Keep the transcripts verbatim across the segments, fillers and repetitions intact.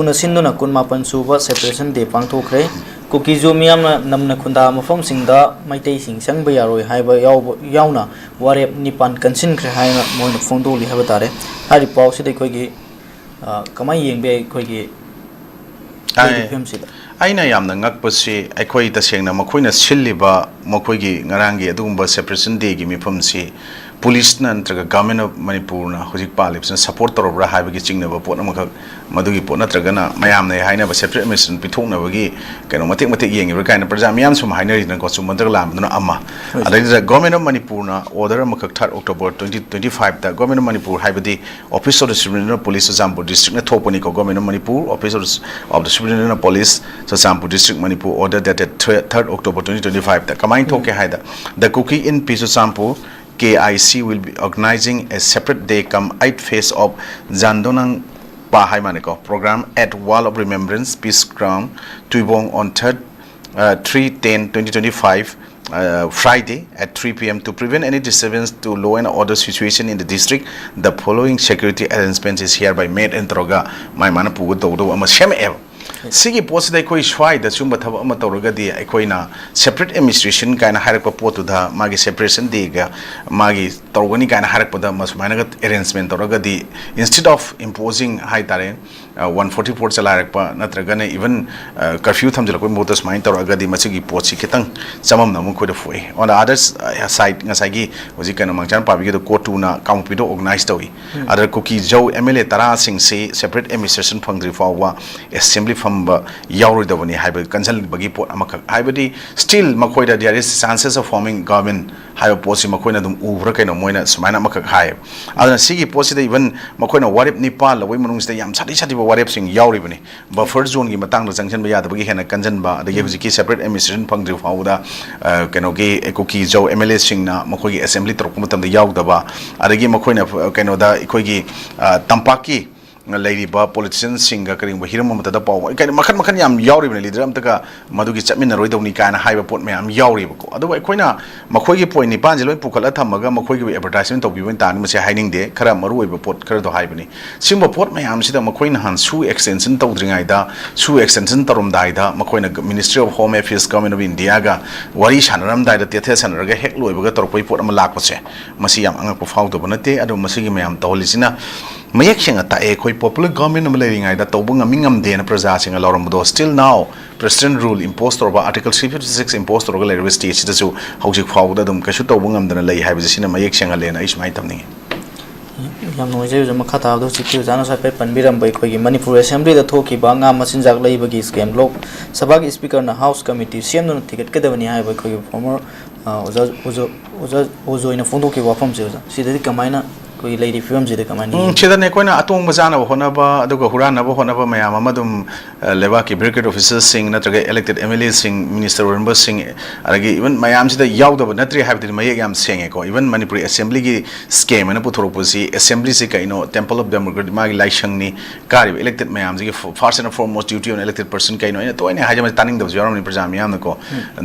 ꯅ ꯁꯤꯟꯗꯨꯅ ꯀꯨꯟꯃꯥꯄꯟ ꯁꯨꯕ Separation Day ꯄꯥꯡꯊꯣꯛꯈ꯭ꯔꯦ꯫ ꯀꯨꯀꯤꯖꯨ ꯃꯤꯌꯥꯝꯅ ꯅꯝꯅ ꯈꯨꯟꯗꯥ ꯃꯐꯝꯁꯤꯡꯗ ꯃꯩꯇꯩꯁꯤꯡ ꯆꯪꯕ ꯌꯥꯔꯣꯏ ꯍꯥꯏꯕ ꯌꯥꯎꯕ ꯌꯥꯎꯅ ꯋꯥꯔꯦꯞ ꯅꯤꯄꯥꯟ ꯀꯟꯁꯤꯟꯈ꯭ꯔꯦ ꯍꯥꯏꯅ ꯃꯣꯏꯅ ꯐꯣꯡꯗꯣꯛꯂꯤ ꯍꯥꯏꯕ ꯇꯥꯔꯦ꯫ ꯍꯥꯏꯔꯤꯕ ꯄꯥꯎꯁꯤꯗ ꯑꯩꯈꯣꯏꯒꯤ, ꯑ, ꯀꯃꯥꯏꯅ ꯌꯦꯡꯕ ꯌꯥꯏ ꯑꯩꯈꯣꯏꯒꯤ ꯑꯩ ꯂꯩꯔꯤꯕ ꯐꯤꯕꯝꯁꯤꯗ? ꯑꯩꯅ ꯌꯥꯝꯅ ꯉꯛꯄꯁꯤ, ꯑꯩꯈꯣꯏ ꯇꯁꯦꯡꯅ ꯃꯈꯣꯏꯅ ꯁꯤꯜꯂꯤꯕ ꯃꯈꯣꯏꯒꯤ ꯉꯔꯥꯡꯒꯤ ꯑꯗꯨꯒꯨꯝꯕ Separation Day ꯒꯤ ꯃꯤꯐꯝꯁꯤ ꯄꯨꯂꯤꯁꯅ ꯅꯠꯇ꯭ꯔꯒ Government of ꯃꯅꯤꯄꯨꯔꯅ ꯍꯧꯖꯤꯛ ꯄꯥꯜꯂꯤꯕꯁꯤꯅ support ꯇꯧꯔꯕ꯭ꯔꯥ ꯍꯥꯏꯕꯒꯤ ꯆꯤꯡꯅꯕ ꯄꯣꯠ ꯑꯃꯈꯛ, ꯃꯗꯨꯒꯤ ꯄꯣꯠ ꯅꯠꯇ꯭ꯔꯒꯅ ꯃꯌꯥꯝꯅ ꯍꯥꯏꯅꯕ separate administration ꯄꯤꯊꯣꯛꯅꯕꯒꯤ ꯀꯩꯅꯣ ꯃꯇꯦꯛ ꯃꯇꯦꯛ ꯌꯦꯡꯉꯤꯕ꯭ꯔꯥ ꯀꯥꯏꯅ ꯄ꯭ꯔꯖꯥ ꯃꯤꯌꯥꯝ ꯁꯨꯝ ꯍꯥꯏꯅꯔꯤꯗꯅꯀꯣ, ꯆꯨꯝꯕ ꯅꯠꯇ꯭ꯔꯒ ꯂꯥꯟꯕꯗꯨꯅ ꯑꯃ꯫ ꯍꯣꯏ꯫ ꯑꯗꯩꯗꯨꯗ Government of ꯃꯅꯤꯄꯨꯔꯅ order ꯑꯃꯈꯛ third October twenty twenty five ꯇ Government of ꯃꯅꯤꯄꯨꯔ ꯍꯥꯏꯕꯗꯤ Office of the Superintendent of Police Churachandpur district ꯅ ꯊꯣꯛꯄꯅꯤꯀꯣ, Government of Manipur, Office of the, of the Superintendent of Police Churachandpur district, Manipur, order dated third October twenty twenty five ꯇ꯫ ꯀꯃꯥꯏꯅ ꯎꯝ꯫ ꯊꯣꯛꯀꯦ ꯍꯥꯏꯗ, The Kuki Inpi Churachandpur K I C will be organizing a separate day cum eight phase of Zandonang Pa high ꯃꯥꯅꯦꯀꯣ, program at Wall of Remembrance, Peace Ground, Tuibong on third, uh, three ten twenty twenty five, uh, Friday at three P M to prevent any disturbance to law and order situation in the district. The following security arrangement is hereby made and ꯇꯧꯔꯒ ꯃꯥꯏ ꯃꯥꯅ ꯄꯨꯒꯗꯧꯗꯧꯕ ꯑꯃ ꯁꯦꯝꯃꯛꯑꯦꯕ꯫ ꯁꯤꯒꯤ ꯄꯣꯠꯁꯤꯗ ꯑꯩꯈꯣꯏ ꯁ꯭ꯋꯥꯏꯗ ꯁꯤꯒꯨꯝꯕ ꯊꯕꯛ ꯑꯃ ꯇꯧꯔꯒꯗꯤ ꯑꯩꯈꯣꯏꯅ separate administration ꯀꯥꯏꯅ ꯍꯥꯏꯔꯛꯄ ꯄꯣꯠꯇꯨꯗ ꯃꯥꯒꯤ Separation Day ꯒ ꯃꯥꯒꯤ ꯇꯧꯒꯅꯤ ꯀꯥꯏꯅ ꯍꯥꯏꯔꯛꯄꯗ ꯃꯁꯨꯃꯥꯏꯅꯒ arrangement ꯇꯧꯔꯒꯗꯤ, instead of imposing ꯍꯥꯏ ꯇꯥꯔꯦ, ꯑ, one forty four ꯆꯂꯥꯏꯔꯛꯄ ꯅꯠꯇ꯭ꯔꯒꯅ even, ꯑ, curfew ꯊꯝꯖꯤꯜꯂꯛꯄꯒꯤ ꯃꯍꯨꯠꯇ ꯁꯨꯃꯥꯏꯅ ꯇꯧꯔꯛꯑꯒꯗꯤ ꯃꯁꯤꯒꯤ ꯄꯣꯠꯁꯤ ꯈꯤꯇꯪ ꯆꯃꯝꯅꯕ ꯑꯃ ꯑꯩꯈꯣꯏꯗ ꯄꯣꯛꯏ꯫ On the other side, ꯉꯁꯥꯏꯒꯤ ꯍꯧꯖꯤꯛ ꯀꯩꯅꯣ ꯃꯥꯡꯆꯥꯟ ꯄꯥꯕꯤꯒꯤꯗꯣ court two ꯅ ꯀꯥꯡꯄꯣꯛꯄꯤꯗ organize ꯇꯧꯏ꯫ ꯎꯝ꯫ ꯑꯗ ꯀꯨꯀꯤ ꯖꯧ M L A ꯇꯔꯥꯁꯤꯡꯁꯤ separate administration ꯐꯪꯗ꯭ꯔꯤ ꯐꯥꯎꯕ assembly ꯐꯝꯕ ꯌꯥꯎꯔꯣꯏꯗꯕꯅꯤ ꯍꯥꯏꯕ ꯀꯟꯁꯤꯟꯕꯒꯤ ꯄꯣꯠ ꯑꯃꯈꯛ꯫ ꯍꯥꯏꯕꯗꯤ still ꯃꯈꯣꯏꯗ there is chances of forming government ꯍꯥꯏꯕ ꯄꯣꯠꯁꯤ ꯃꯈꯣꯏꯅ ꯑꯗꯨꯝ ꯎꯕ꯭ꯔꯥ ꯀꯩꯅꯣ, ꯃꯣꯏꯅ ꯁꯨꯃꯥꯏꯅ ꯑꯃꯈꯛ ꯍꯥꯏꯌꯦꯕ꯫ ꯑꯗꯨꯅ ꯁꯤꯒꯤ ꯄꯣꯠꯁꯤꯗ even ꯃꯈꯣꯏꯅ ꯋꯥꯔꯦꯞ ꯅꯤꯄꯥꯟ ꯂꯧꯕꯒꯤ ꯃꯅꯨꯡꯁꯤꯗ ꯌꯥꯝ ꯁꯥꯊꯤ ꯁꯥꯊꯤꯕ ꯋꯥꯔꯦꯞꯁꯤꯡ ꯌꯥꯎꯔꯤꯕꯅꯤ꯫ Buffer zone ꯒꯤ ꯃꯇꯥꯡꯗ ꯆꯪꯁꯤꯟꯕ ꯌꯥꯗꯕꯒꯤ ꯍꯦꯟꯅ ꯀꯟꯁꯤꯟꯕ, ꯑꯗꯒꯤ ꯎꯝ꯫ ꯍꯧꯖꯤꯛꯀꯤ separate administration ꯐꯪꯗ꯭ꯔꯤ ꯐꯥꯎꯕꯗ, ꯑ, ꯀꯩꯅꯣꯒꯤ ꯀꯨꯀꯤ ꯖꯧ M L A ꯁꯤꯡꯅ ꯃꯈꯣꯏꯒꯤ assembly ꯇꯧꯔꯛꯄ ꯃꯇꯝꯗ ꯌꯥꯎꯗꯕ, ꯑꯗꯒꯤ ꯃꯈꯣꯏꯅ, ꯑ, ꯀꯩꯅꯣꯗ ꯑꯩꯈꯣꯏꯒꯤ, ꯑ, ꯇꯝꯄꯥꯛꯀꯤ ꯂꯩꯔꯤꯕ ꯄꯣꯂꯤꯇꯤꯁꯤꯌꯟꯁꯤꯡꯒ ꯀꯔꯤꯒꯨꯝꯕ ꯍꯤꯔꯝ ꯑꯃꯠꯇꯗ ꯄꯥꯎ ꯀꯔꯤ ꯃꯈꯜ ꯃꯈꯜ ꯌꯥꯝ ꯌꯥꯎꯔꯤꯕꯅꯤ, ꯂꯤꯗꯔ ꯑꯝꯇꯒ ꯃꯗꯨꯒꯤ ꯆꯠꯃꯤꯟꯅꯔꯣꯏꯗꯧꯅꯤ ꯀꯥꯏꯅ ꯍꯥꯏꯕ ꯄꯣꯠ ꯃꯌꯥꯝ ꯌꯥꯎꯔꯤꯕꯀꯣ꯫ ꯑꯗꯨꯕꯨ ꯑꯩꯈꯣꯏꯅ ꯃꯈꯣꯏꯒꯤ ꯄꯣꯏꯟ ꯅꯤꯄꯥꯟꯁꯦ ꯂꯣꯏ ꯄꯨꯈꯠꯂ ꯊꯝꯃꯒ ꯃꯈꯣꯏꯒꯤ ꯑꯦꯗꯚꯔꯇꯥꯏꯁꯃꯦꯟ ꯇꯧꯕꯤꯕ ꯑꯣꯏꯅ ꯇꯥꯔꯗꯤ ꯃꯁꯤ ꯍꯥꯏꯅꯤꯡꯗꯦ꯫ ꯈꯔ ꯃꯔꯨ ꯑꯣꯏꯕ ꯄꯣꯠ ꯈꯔꯗꯣ ꯍꯥꯏꯕꯅꯤ꯫ ꯁꯤꯒꯨꯝꯕ ꯄꯣꯠ ꯃꯌꯥꯝꯁꯤꯗ ꯃꯈꯣꯏ ꯅꯍꯥꯟ ꯁꯨ ꯑꯦꯛꯁꯇꯦꯟꯁꯟ ꯇꯧꯗ꯭ꯔꯤꯉꯩꯗ, ꯁꯨ ꯑꯦꯛꯁꯇꯦꯟꯁꯟ ꯇꯧꯔꯝꯗꯥꯏꯗ ꯃꯈꯣꯏꯅ Ministry of Home Affairs, Government of India ꯒ ꯋꯥꯔꯤ ꯁꯥꯟꯅꯔꯝꯗꯥꯏꯗ, ꯇꯦꯊꯦ ꯁꯥꯟꯅꯔꯒ ꯍꯦꯛ ꯂꯣꯏꯕꯒ ꯇꯧꯔꯛꯄꯒꯤ ꯄꯣꯠ ꯑꯃ ꯂꯥꯛꯄꯁꯦ, ꯃꯁꯤ ꯌꯥꯝ ꯑꯉꯛꯄ ꯐꯥꯎꯗꯕ ꯅꯠꯇꯦ꯫ ꯑꯗꯣ ꯃꯁꯤꯒꯤ ꯃꯌꯥꯝ ꯇꯧꯍꯜꯂꯤꯁꯤꯅ ꯃꯌꯦꯛ ꯁꯦꯡꯅ ꯇꯥꯛꯑꯦ꯫ ꯑꯩꯈꯣꯏ ꯄꯣꯄꯨꯂꯔ ꯒꯣꯔꯃꯦꯟ ꯑꯃ ꯂꯩꯔꯤꯉꯩꯗ ꯇꯧꯕ ꯉꯝꯃꯤ ꯉꯝꯗꯦꯅ ꯄ꯭ꯔꯖꯥꯁꯤꯡꯅ ꯂꯥꯎꯔꯝꯕꯗꯣ, still now President rule impose ꯇꯧꯔꯕ, Article three fifty six impose ꯇꯧꯔꯒ ꯂꯩꯔꯤꯕ ꯁ꯭ꯇꯦꯠꯁꯤꯗꯁꯨ ꯍꯧꯖꯤꯛ ꯐꯥꯎꯕꯗ ꯑꯗꯨꯝ ꯀꯩꯁꯨ ꯇꯧꯕ ꯉꯝꯗꯅ ꯂꯩ ꯍꯥꯏꯕꯁꯦ ꯁꯤꯅ ꯃꯌꯦꯛ ꯁꯦꯡꯍꯜꯂꯦꯅ ꯑꯩ ꯁꯨꯃꯥꯏꯅ ꯊꯝꯅꯤꯡꯉꯤ꯫ ꯌꯥꯝ ꯅꯨꯡꯉꯥꯏꯖꯩ ꯑꯣꯖꯥ꯫ ꯃꯈꯥ ꯇꯥꯕꯗ ꯍꯧꯖꯤꯛꯀꯤ ꯑꯣꯖꯥꯅ ꯉꯁꯥꯏ ꯍꯥꯏꯐꯦꯠ ꯄꯟꯕꯤꯔꯝꯕ ꯑꯩꯈꯣꯏꯒꯤ ꯃꯅꯤꯄꯨꯔ ꯑꯦꯁꯦꯝꯕ꯭ꯂꯤꯗ ꯊꯣꯛꯈꯤꯕ ꯉꯥ ꯃꯆꯤꯟꯖꯥꯛ ꯂꯩꯕꯒꯤ ꯁ꯭ꯀꯦꯝ, ꯂꯣꯛ ꯁꯚꯥꯒꯤ ꯁ꯭ꯄꯤꯀꯔꯅ ꯍꯥꯎꯁ ꯀꯃꯤꯇꯤ ꯁꯦꯝꯗꯨꯅ ꯊꯤꯒꯠꯀꯗꯕꯅꯤ ꯍꯥꯏꯕ ꯑꯩꯈꯣꯏꯒꯤ ꯐꯣꯔꯃꯔ ꯑꯣꯖꯥ ꯑꯣꯖꯥ ꯑꯣꯖꯥ ꯑꯣꯖꯣꯏꯅ ꯐꯣꯡꯗꯣꯛꯈꯤꯕ ꯋꯥꯐꯝꯁꯦ ꯑꯣꯖꯥ, ꯁꯤꯗꯗꯤ ꯀꯃꯥꯏꯅ ꯑꯩꯈꯣꯏꯒꯤ ꯂꯩꯔꯤꯕ ꯐꯤꯕꯝꯁꯤꯗ ꯀꯃꯥꯏꯅ ꯎꯝ, ꯌꯦꯡꯒꯦ? ꯁꯤꯗꯅꯦ ꯑꯩꯈꯣꯏꯅ ꯑꯇꯣꯡꯕ ꯆꯥꯅꯕ ꯍꯣꯠꯅꯕ ꯑꯗꯨꯒ ꯍꯨꯔꯥꯟꯅꯕ ꯍꯣꯠꯅꯕ ꯃꯌꯥꯝ ꯑꯃ ꯑꯗꯨꯝ, ꯑ, ꯂꯩꯕꯥꯛꯀꯤ ꯕ꯭ꯌꯨꯔꯣꯀ꯭ꯔꯦꯠ ꯑꯣꯐꯤꯁꯔꯁꯤꯡ ꯅꯠꯇ꯭ꯔꯒ ꯏꯂꯦꯛꯇꯦꯗ ꯑꯦꯝ ꯑꯦꯜ ꯑꯦꯁꯤꯡ, ꯃꯤꯅꯤꯁꯇꯔ ꯑꯣꯏꯔꯝꯕꯁꯤꯡ, ꯑꯗꯒꯤ ꯏꯚꯟ ꯃꯌꯥꯝꯁꯤꯗ ꯌꯥꯎꯗꯕ ꯅꯠꯇ꯭ꯔꯦ ꯍꯥꯏꯕꯗꯨꯗꯤ ꯃꯌꯦꯛ ꯌꯥꯝ ꯁꯦꯡꯉꯦꯀꯣ꯫ ꯏꯚꯟ ꯃꯅꯤꯄꯨꯔꯤ ꯑꯦꯁꯦꯝꯕ꯭ꯂꯤꯒꯤ ꯁ꯭ꯀꯦꯝ ꯍꯥꯏꯅ ꯄꯨꯊꯣꯔꯛꯄꯁꯤ, ꯑꯦꯁꯦꯝꯕ꯭ꯂꯤꯁꯤ ꯀꯩꯅꯣ, Temple of Democracy, ꯃꯥꯒꯤ ꯂꯥꯏꯁꯪꯅꯤ, ꯀꯥꯔꯤꯕ ꯏꯂꯦꯛꯇꯦꯗ ꯃꯌꯥꯝꯁꯤꯒꯤ first and foremost duty of an elected person ꯀꯩꯅꯣ? ꯑꯩꯅ ꯇꯣꯏꯅ ꯍꯥꯏꯖꯕ, ꯇꯥꯅꯤꯡꯗꯕꯁꯨ ꯌꯥꯎꯔꯝꯅꯤ ꯄ꯭ꯔꯖꯥ ꯃꯤꯌꯥꯝꯅꯀꯣ꯫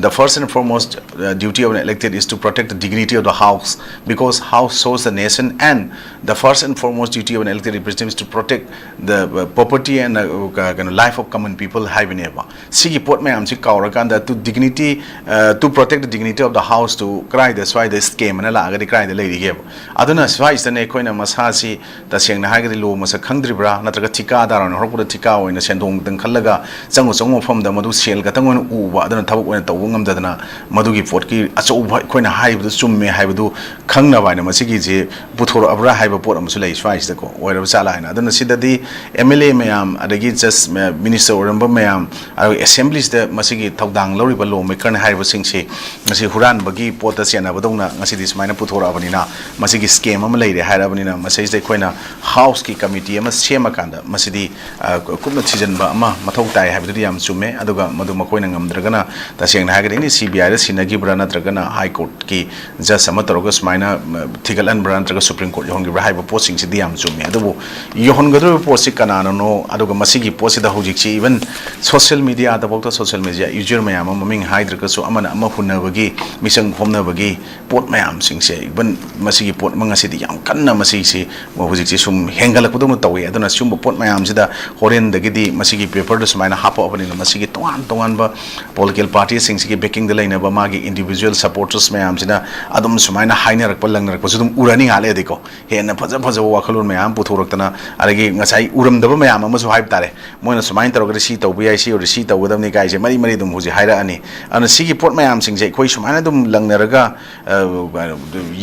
The first and foremost, uh, duty of an elected is to protect the dignity of the house, because house serves the nation, and the first and foremost duty of an elected representative is to protect the, uh, property and, uh, ꯀ-, ꯀꯩꯅꯣ, life of common people ꯍꯥꯏꯕꯅꯦꯕ꯫ ꯁꯤꯒꯤ ꯄꯣꯠ ꯃꯌꯥꯝꯁꯤ ꯀꯥꯎꯔꯀꯥꯟꯗ, to dignity, uh, to protect the dignity of the house two ꯀꯗꯥꯏꯗ ꯁ꯭ꯋꯥꯏꯗ scam ꯑꯅ ꯂꯥꯛꯑꯒꯗꯤ ꯀꯗꯥꯏꯗ ꯂꯩꯔꯤꯒꯦꯕ? ꯑꯗꯨꯅ ꯁ꯭ꯋꯥꯏꯁꯤꯗꯅꯦ ꯑꯩꯈꯣꯏꯅ ꯃꯁꯥꯁꯤ ꯇꯁꯦꯡꯅ ꯍꯥꯏꯔꯒꯗꯤ ꯂꯣ ꯃꯁꯛ ꯈꯪꯗ꯭ꯔꯤꯕ꯭ꯔꯥ, ꯅꯠꯇ꯭ꯔꯒ ꯊꯤꯀꯥꯗꯥꯔ ꯑꯣꯏꯅ ꯍꯧꯔꯛꯄꯗ ꯊꯤꯀꯥ ꯑꯣꯏꯅ ꯁꯦꯟꯗꯣꯡꯗꯪ ꯈꯜꯂꯒ ꯆꯪꯉꯨ ꯆꯪꯉꯨ ꯃꯐꯝꯗ ꯃꯗꯨ ꯁꯦꯜ ꯈꯛꯇꯪ ꯑꯣꯏꯅ ꯎꯕ, ꯑꯗꯨꯅ ꯊꯕꯛ ꯑꯣꯏꯅ ꯇꯧꯕ ꯉꯝꯗꯗꯅ ꯃꯗꯨꯒꯤ ꯄꯣꯠꯀꯤ ꯑꯆꯧꯕ ꯑꯩꯈꯣꯏꯅ ꯍꯥꯏꯔꯤꯕꯗꯨ ꯆꯨꯝꯃꯦ ꯍꯥꯏꯕꯗꯨ ꯈꯪꯅꯕ ꯍꯥꯏꯅ ꯃꯁꯤꯒꯤꯁꯤ ꯄꯨꯊꯣꯔꯛꯑꯕ꯭ꯔꯥ ꯍꯥꯏꯕ ꯄꯣꯠ ꯑꯃꯁꯨ ꯂꯩ ꯁ꯭ꯋꯥꯏꯁꯤꯗꯀꯣ, ꯑꯣꯏꯔꯕ ꯖꯥꯠꯂꯥ ꯍꯥꯏꯅ꯫ ꯑꯗꯨꯅ ꯁꯤꯗꯗꯤ ꯑꯦꯝ ꯑꯦꯜ ꯑꯦ ꯃꯌꯥꯝ, ꯑꯗꯒꯤ ꯖꯁ ꯃ-, ꯃꯤꯅꯤꯁꯇꯔ ꯑꯣꯏꯔꯝꯕ ꯃꯌꯥꯝ, ꯑꯗꯨꯒ ꯑꯦꯁꯦꯝꯕ꯭ꯂꯤꯁꯤꯗ ꯃꯁꯤꯒꯤ ꯊꯧꯗꯥꯡ ꯂꯧꯔꯤꯕ ꯂꯣ ꯃꯦꯀꯔꯅ ꯍꯥꯏꯔꯤꯕꯁꯤꯡꯁꯤ ꯉꯁꯤ ꯍꯨꯔꯥꯟꯕꯒꯤ ꯄꯣꯠꯇ ꯆꯦꯟꯅꯕꯗꯧꯅ ꯉꯁꯤꯗꯤ ꯁꯨꯃꯥꯏꯅ ꯄꯨꯊꯣꯔꯛꯑꯕꯅꯤꯅ, ꯃꯁꯤꯒꯤ ꯁ꯭ꯀꯦꯝ ꯑꯃ ꯂꯩꯔꯦ ꯍꯥꯏꯔꯕꯅꯤꯅ, ꯃꯁꯤꯁꯤꯗ ꯑꯩꯈꯣꯏꯅ ꯍꯥꯎꯁꯀꯤ ꯀꯃꯤꯇꯤ ꯑꯃ ꯁꯦꯝꯃꯀꯥꯟꯗ ꯃꯁꯤꯗꯤ, ꯑ, ꯀꯨꯞꯅ ꯊꯤꯖꯤꯟꯕ ꯑꯃ ꯃꯊꯧ ꯇꯥꯏ ꯍꯥꯏꯕꯗꯨꯗꯤ ꯌꯥꯝ ꯆꯨꯝꯃꯦ꯫ ꯑꯗꯨꯒ ꯃꯗꯨ ꯃꯈꯣꯏꯅ ꯉꯝꯗ꯭ꯔꯒꯅ, ꯇꯁꯦꯡꯅ ꯍꯥꯏꯔꯒꯗꯤ ꯑꯦꯅꯤ ꯁꯤ ꯕꯤ ꯑꯥꯏꯗ ꯁꯤꯟꯅꯈꯤꯕ꯭ꯔꯥ, ꯅꯠꯇ꯭ꯔꯒꯅ ꯍꯥꯏ ꯀꯣꯔꯠꯀꯤ ꯖꯁ ꯑꯃ ꯇꯧꯔꯒ ꯁꯨꯃꯥꯏꯅ, ꯃ, ꯊꯤꯒꯠꯍꯟꯕ꯭ꯔꯥ, ꯅꯠꯇ꯭ꯔꯒ ꯁꯨꯄ꯭ꯔꯤꯝ ꯀꯣꯔꯠ ꯌꯧꯍꯟꯈꯤꯕ꯭ꯔꯥ ꯍꯥꯏꯕ ꯄꯣꯠꯁꯤꯡꯁꯤꯗꯤ ꯌꯥꯝ ꯆꯨꯝꯃꯤ꯫ ꯑꯗꯨꯕꯨ ꯌꯧꯍꯟꯒꯗꯧꯔꯤꯕ ꯄꯣꯠꯁꯤ ꯀꯅꯥꯅꯅꯣ, ꯑꯗꯨꯒ ꯃꯁꯤꯒꯤ ꯄꯣꯠꯁꯤꯗ ꯍꯧꯖꯤꯛꯁꯤ even social media ꯗꯐꯥꯎꯗ, social media user ꯃꯌꯥꯝ ꯑꯃ, ꯃꯃꯤꯡ ꯍꯥꯏꯗ꯭ꯔꯒꯁꯨ, ꯑꯃꯅ ꯑꯃ ꯍꯨꯟꯅꯕꯒꯤ, ꯃꯤꯆꯪ ꯈꯣꯝꯅꯕꯒꯤ ꯄꯣꯠ ꯃꯌꯥꯝꯁꯤꯡꯁꯦ, even ꯃꯁꯤꯒꯤ ꯄꯣꯠ ꯑꯃ ꯉꯁꯤꯗꯤ ꯌꯥꯝ ꯀꯟꯅ ꯃꯁꯤꯁꯦ ꯍꯧꯖꯤꯛꯁꯤ ꯁꯨꯝ ꯍꯦꯟꯒꯠꯂꯛꯄꯗꯧꯅ ꯇꯧꯏ꯫ ꯑꯗꯨꯅ ꯁꯤꯒꯨꯝꯕ ꯄꯣꯠ ꯃꯌꯥꯝꯁꯤꯗ ꯍꯣꯔꯦꯟꯗꯒꯤꯗꯤ ꯃꯁꯤꯒꯤ paper ꯗ ꯁꯨꯃꯥꯏꯅ ꯍꯥꯞꯄꯛꯑꯕꯅꯤꯅ, ꯃꯁꯤꯒꯤ ꯇꯣꯉꯥꯟ ꯇꯣꯉꯥꯟꯕ political party ꯁꯤꯡꯁꯤꯒꯤ backing ꯗ ꯂꯩꯅꯕ ꯃꯥꯒꯤ individual supporters ꯃꯌꯥꯝꯁꯤꯅ ꯑꯗꯨꯝ ꯁꯨꯃꯥꯏꯅ ꯍꯥꯏꯅꯔꯛꯄ ꯂꯪꯅꯔꯛꯄꯁꯨ ꯑꯗꯨꯝ ꯎꯔꯅꯤ ꯉꯥꯏꯍꯥꯛ ꯂꯩꯔꯗꯤꯀꯣ꯫ ꯍꯦꯟꯅ ꯐꯖ ꯐꯖꯕ ꯋꯥꯈꯜꯂꯣꯟ ꯃꯌꯥꯝ ꯑꯃ ꯄꯨꯊꯣꯔꯛꯇꯅ, ꯑꯗꯒꯤ ꯉꯁꯥꯏ ꯎꯔꯝꯗꯕ ꯃꯌꯥꯝ ꯑꯃꯁꯨ ꯍꯥꯏꯕ ꯇꯥꯔꯦ, ꯃꯣꯏꯅ ꯁꯨꯃꯥꯏꯅ ꯇꯧꯔꯒꯗꯤ ꯁꯤ ꯇꯧꯕ ꯌꯥꯏ, ꯁꯤ ꯑꯣꯏꯔꯗꯤ ꯁꯤ ꯇꯧꯒꯗꯕꯅꯤ ꯀꯥꯏꯁꯦ ꯃꯔꯤ ꯃꯔꯤ ꯑꯗꯨꯝ ꯍꯧꯖꯤꯛ ꯍꯥꯏꯔꯛꯑꯅꯤ꯫ ꯑꯗꯨꯅ ꯁꯤꯒꯤ ꯄꯣꯠ ꯃꯌꯥꯝꯁꯤꯡꯁꯦ ꯑꯩꯈꯣꯏ ꯁꯨꯃꯥꯏꯅ ꯑꯗꯨꯝ ꯂꯪꯅꯔꯒ, ꯑ,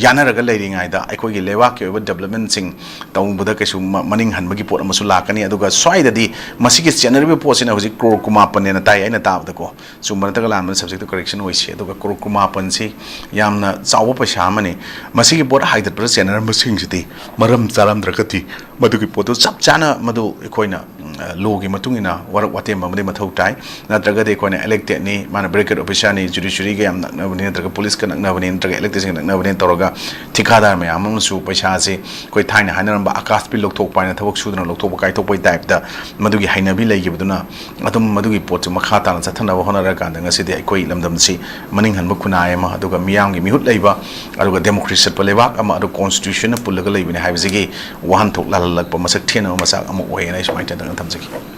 ꯌꯥꯅꯔꯒ ꯂꯩꯔꯤꯉꯩꯗ ꯑꯩꯈꯣꯏꯒꯤ ꯂꯩꯕꯥꯛꯀꯤ ꯑꯣꯏꯕ development ꯁꯤꯡ ꯇꯧꯕꯗ ꯀꯩꯁꯨ ꯃ-, ꯃꯅꯤꯡ ꯍꯟꯕꯒꯤ ꯄꯣꯠ ꯑꯃꯁꯨ ꯂꯥꯛꯀꯅꯤ꯫ ꯑꯗꯨꯒ ꯁ꯭ꯋꯥꯏꯗꯗꯤ ꯃꯁꯤꯒꯤ ꯆꯦꯟꯅꯔꯤꯕ ꯄꯣꯠꯁꯤꯅ ꯍꯧꯖꯤꯛ ꯀ꯭ꯔꯣꯔ ꯀꯨꯟꯃꯥꯄꯟꯅꯦꯅ ꯇꯥꯏ ꯑꯩꯅ ꯇꯥꯕꯗꯀꯣ꯫ ꯆꯨꯝꯕ ꯅꯠꯇ꯭ꯔꯒ ꯂꯥꯟꯕꯅ subject ꯇ correction ꯑꯣꯏꯁꯤ꯫ ꯑꯗꯨꯒ ꯀ꯭ꯔꯣꯔ ꯀꯨꯟꯃꯥꯄꯟꯁꯤ ꯌꯥꯝꯅ ꯆꯥꯎꯕ ꯄꯩꯁꯥ ꯑꯃꯅꯤ꯫ ꯃꯁꯤꯒꯤ ꯄꯣꯠ ꯍꯥꯏꯗꯠꯄꯗ ꯆꯦꯟꯅꯔꯝꯕꯁꯤꯡꯁꯤꯗꯤ ꯃꯔꯝ ꯆꯥꯔꯝꯗ꯭ꯔꯒꯗꯤ ꯃꯗꯨꯒꯤ ꯄꯣꯠꯇꯨ ꯆꯞ ꯆꯥꯅ ꯃꯗꯨ ꯑꯩꯈꯣꯏꯅ, ꯎꯝ, ꯑ, law ꯒꯤ ꯃꯇꯨꯡ ꯏꯟꯅ ꯋꯥꯔꯛ ꯋꯥꯇꯦꯝꯕ ꯑꯃꯗꯤ ꯃꯊꯧ ꯇꯥꯏ꯫ ꯅꯠꯇ꯭ꯔꯒꯗꯤ ꯑꯩꯈꯣꯏꯅ elected ꯅꯤ, ꯃꯥꯅ brigade officer ꯅꯤ, judiciary ꯒ ꯌꯥꯝ ꯅꯛꯅꯕꯅꯤ, ꯅꯠꯇ꯭ꯔꯒ police ꯀ ꯅꯛꯅꯕꯅꯤ, ꯅꯠꯇ꯭ꯔꯒ elected ꯁꯤꯡꯒ ꯅꯛꯅꯕꯅꯤ ꯇꯧꯔꯒ ꯊꯤꯀꯥꯗꯥꯔ ꯃꯌꯥꯝ ꯑꯃꯁꯨ ꯄꯩꯁꯥꯁꯤ ꯑꯩꯈꯣꯏ ꯊꯥꯏꯅ ꯍꯥꯏꯅꯔꯝꯕ ꯑꯀꯥꯁ ꯄꯤꯜ ꯂꯧꯊꯣꯛꯄ ꯍꯥꯏꯅ ꯊꯕꯛ ꯁꯨꯗꯅ ꯂꯧꯊꯣꯛꯄ ꯀꯥꯏꯊꯣꯛꯄꯒꯤ type ꯇ ꯃꯗꯨꯒꯤ ꯍꯩꯅꯕꯤ ꯂꯩꯈꯤꯕꯗꯨꯅ ꯑꯗꯨꯝ ꯃꯗꯨꯒꯤ ꯄꯣꯠꯁꯨ ꯃꯈꯥ ꯇꯥꯅ ꯆꯠꯊꯅꯕ ꯍꯣꯠꯅꯔꯀꯥꯟꯗ ꯉꯁꯤꯗꯤ ꯑꯩꯈꯣꯏ ꯂꯝꯗꯝꯁꯤ ꯃꯅꯤꯡ ꯍꯟꯕ ꯈꯨꯟꯅꯥꯏ ꯑꯃ, ꯑꯗꯨꯒ ꯃꯤꯌꯥꯝꯒꯤ ꯃꯤꯍꯨꯠ ꯂꯩꯕ, ꯑꯗꯨꯒ democracy ꯆꯠꯄ ꯂꯩꯕꯥꯛ ꯑꯃ, ꯑꯗꯨ constitution ꯅ ꯄꯨꯜꯂꯒ ꯂꯩꯕꯅꯤ ꯍꯥꯏꯕꯁꯤꯒꯤ ꯋꯥꯍꯟꯊꯣꯛ ꯂꯥꯜꯍꯜꯂꯛꯄ ꯃꯁꯛ ꯊꯦꯡꯅꯕ ꯃꯆꯥꯛ ꯑꯃ ꯑꯣꯏꯌꯦꯅ ꯑꯩ ꯁꯨꯃꯥꯏꯅ ꯇꯦꯟꯇꯛꯅ ꯊꯝꯖꯒꯦ꯫